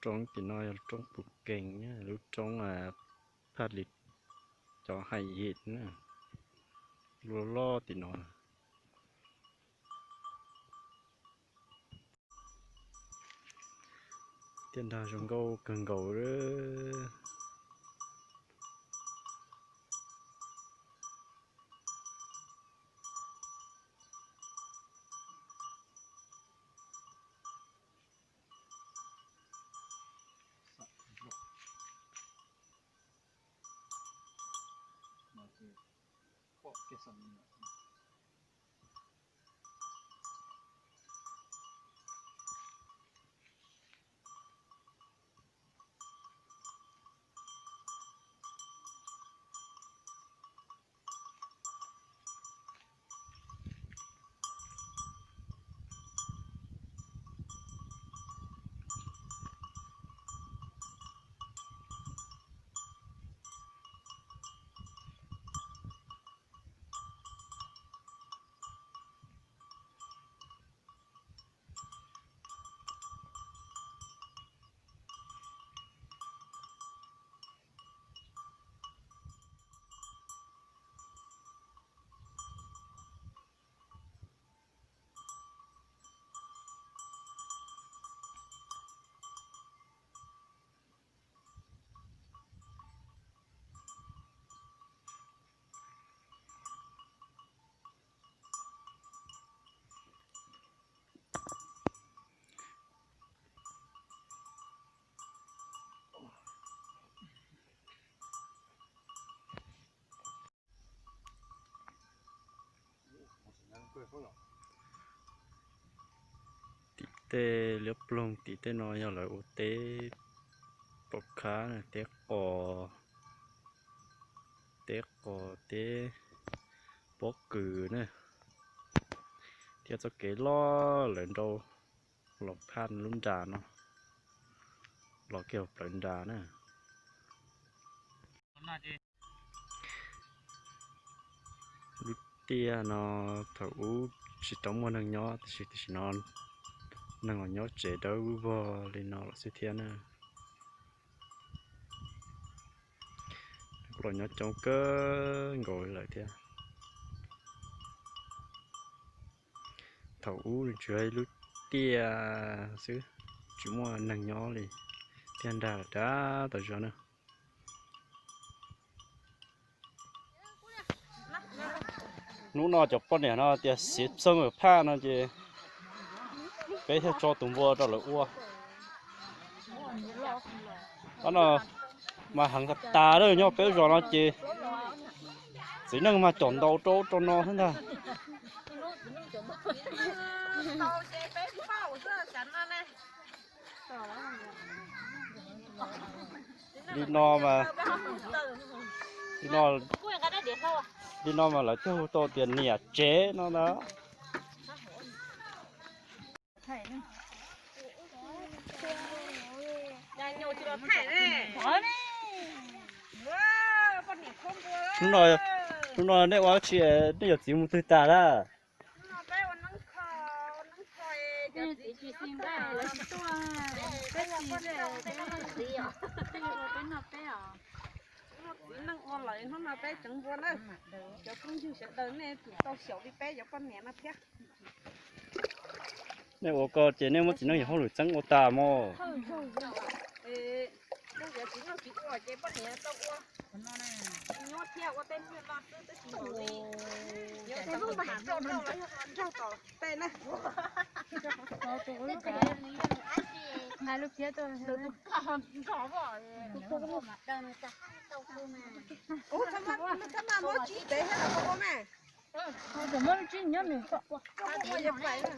Roob tim no yog roob Pus Kees, lub roob Phaj Lis cov hais yim na, loj loj tim no. Tiaj nrag zoo nkauj kawg nkaus. Tim tej liab ploog tim tej no yog lawv ua teb pom khab, teb qos, teb qos, teb pob kws na, thiab txoj kev loj lawv nrau los phaj lub nra no, los kiag plawv nra na. Lub tiaj no thaum ub tsis tau muaj neeg nyob tiam sis tam sim no neeg los nyob tsev dawb vog li no lawm xwb thiab na. Kuj los nyob coob kawg nkaus lawm thiab. Thaum ub tsuas yog ib lub tiaj xwb, tsis muaj neeg nyob li, tiaj nrag dav tas zog na. Hnub no cov poj niam no tias xiav txoog phaj no ces peb thiaj tso tus npua rau lawv ua. Ob no mas heev tas tas lawm, nyob peb zos no ces txiv neej mas cov ntau rau rau no xwb ntag. Li no mas, li no, li no mas lawv thiaj hu tau tias niam tsev no ntag. Hnub no, hnub no nej ua dab tsi, nej yawm txiv mus twg tas na? Txiv neej ua lawm, hnub no peb tseev npua na. Cov phooj ywg sawv daws nej tsum tau xyaum li peb cov poj niam no thiab. Nej ua ko ces nej muab txiv neej yawm hauj lwm txeeb ua tas mog. Txiv neej tsis ua ces poj niam tau ua. Nyuaj thiab ua tej no xwb twb tsis npaum li. Yog tau mam nrauj tom tej na. Ua txhob maj muab tsis tev thiab los ua mas. Tev los nws nyob nws nyob mas.